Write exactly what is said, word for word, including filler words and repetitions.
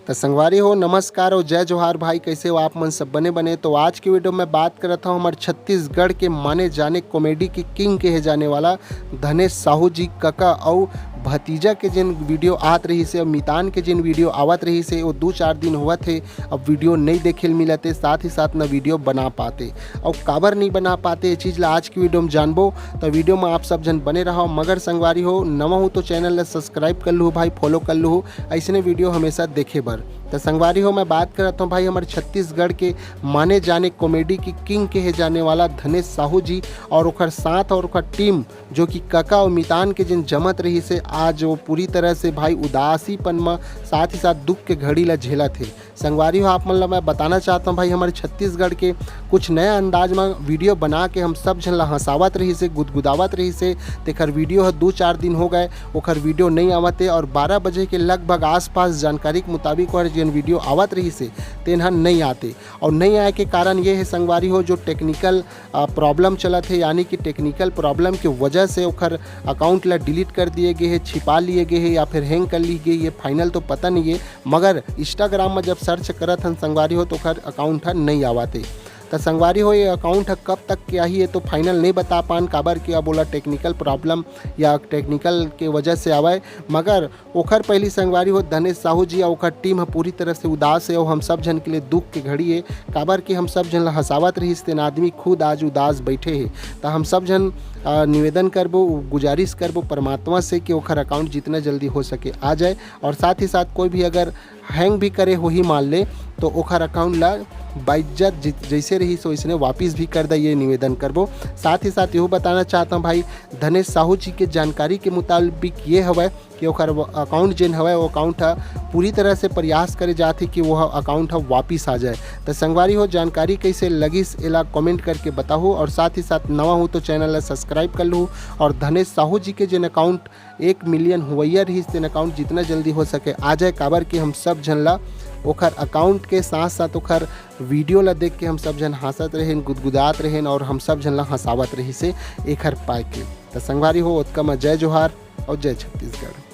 त संगवारी हो, नमस्कार और जय जोहार भाई। कैसे हो आप मन? सब बने बने। तो आज के वीडियो में बात करत हूँ हमर छत्तीसगढ़ के माने जाने कॉमेडी के किंग कहे जाने वाला धनेश साहू जी कका अउ भतीजा के जिन वीडियो आत रहिस हे, मितान के जिन वीडियो आवत रहिस हे, वो दू चार दिन होवत हे, अब वीडियो नहीं देखे ल मिलत हे, साथ ही साथ न वीडियो बना पाते। अउ काबर नहीं बना पाते, ये चीज़ ला आज की वीडियो में जानबो। तो वीडियो में आप सब झन बने रहो। मगर संगवारी हो, नवा हो तो चैनल ला सब्सक्राइब कर लूहू भाई, फॉलो कर लूहू, ऐसने वीडियो हमेशा देखे बर। तो संगवारी हो, मैं बात करत हूँ भाई हमर छत्तीसगढ़ के माने जाने कॉमेडी की किंग कहे जाने वाला धनेश साहू जी और ओकर साथ और ओकर टीम, जो कि कका और मितान के जिन जमत रहिस हे, आज वो पूरी तरह से भाई उदासीपन म, साथ ही साथ दुख के घड़ी ला झेलत हे। संगवारी हो, आप मन ला मैं बताना चाहत हूँ भाई, हमर छत्तीसगढ़ के कुछ नया अंदाज म वीडियो बना के हम सब झन ला हंसावत रहिस हे, गुदगुदावत रहिस हे। तेखर वीडियो ह दू चार दिन हो गए, ओखर वीडियो नहीं आवत हे और बारह बजे के लगभग आसपास, जानकारी के मुताबिक, ओखर जेन वीडियो आवत रहिस हे, तेन ह नहीं आते। और नहीं आए के कारण ये हे संगवारी हो, जो टेक्निकल प्रॉब्लम चलत हे, यानी कि टेक्निकल प्रॉब्लम के वजह से ओखर अकाउंट ला डिलीट कर दिए गए हे, छिपा लिए गए हे या फिर हैंग कर ली गई, ये फाइनल तो पता नहीं है। मगर इंस्टाग्राम में जब सर्च करत हन संगवारी हो, तो ओखर अकाउंट ह नहीं आवत हे। त संगवारी हो, ये अकाउंट ह कब तक के आही, ये तो फाइनल नहीं बता पान, काबर कि अब ओला टेक्निकल प्रॉब्लम या टेक्निकल के वजह से आवय। मगर ओखर पहली संगवारी हो, धनेश साहू जी अउ ओखर टीम ह पूरी तरह से उदास हे अउ हम सब झन के लिए दुख के घड़ी हे, काबर कि हम सब झन ला हंसावत रहिस तेन आदमी खुद आज उदास बैठे हे। त हम सब झन, अ, निवेदन करबो, गुजारिश करबो परमात्मा से कि ओखर अकाउंट जितना जल्दी हो सके आ जाए, और साथ ही साथ कोई भी अगर हैंग भी करे होही मान ले, तो ओखर अकाउंट ला बाइज्जत जि-, जैसे रहिस वैसने वापिस भी कर दे, ये निवेदन करबो। साथ ही साथ यहू बताना चाहत हूँ भाई, धनेश साहू जी के जानकारी के मुताबिक ये हवय कि ओखर वो अकाउंट जेन हवय, वो अकाउंट ह पूरी तरह से प्रयास करे जात हे कि वो ह अकाउंट ह वापिस आ जाए। त संगवारी हो, जानकारी कैसे लगिस, एला कमेंट करके बताहू, और साथ ही साथ नवा हो तो चैनल ला सब्सक्राइब कर लूहू, और धनेश साहू जी के जेन अकाउंट एक मिलियन होवइया रहिस, तेन अकाउंट जितना जल्दी हो सके आ जाए, काबर कि हम सब झन ला ओखर अकाउंट के साथ साथ ओखर वीडियो ला देख के हम सब झन हंसत रहेन, गुदगुदात रहेन और हम सब झन ला हंसावत रहिस हे एखर पाए के। त संगवारी हो, ओतका म जय जोहार और जय छत्तीसगढ़।